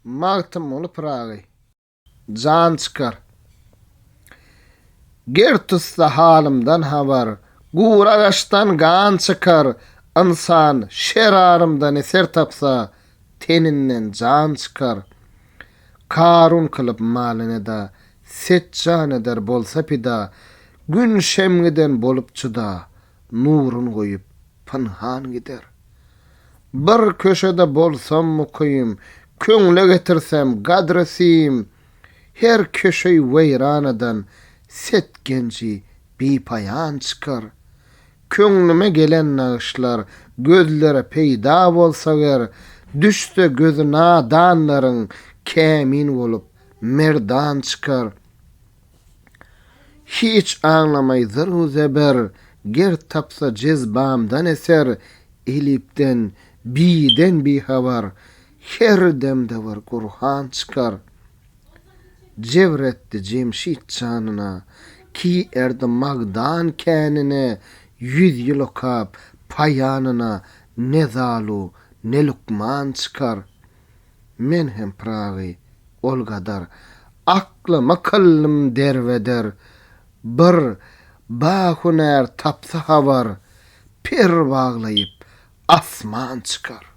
Magtymguly Pyragy. Jan çykar. Ger tutsa halymdan habar, Gury agaçdan gan çykar, Ynsan şerarymdan eser tapsa, Teninden jan çykar. Karun kylyp malyn eda, Set jan eder bolsa pida, Gün şemgiden bolup jyda, Nurun goýup pynhan gider. Bir köşede bolsam mukym, Köňle getirsem gadry sim, Her köşeý weýranadan Set genji bipaýan çykar. Köňlüme gelen nagyşlar Gözlere peýda bolsa ger, Düşse gözi nadanlaryň Kämil bolup merdan çykar. Hiç aňlamaý zyr-u-zeber, Ger tapsa jezbamdan eser, Elipden, biden bihabar, Her demde bir Gurhan çykar. Jebr etdi Jemşit janyna, Ki erdi magdan känine, Ýüz ýyl okap, paýanyna, Ne Zalu, ne Lukman çykar. Men hem Pyragy ol gadar Aklymy kyldym derbeder, Bir bahünär tapsa habar, Per baglaýyp asman çykar.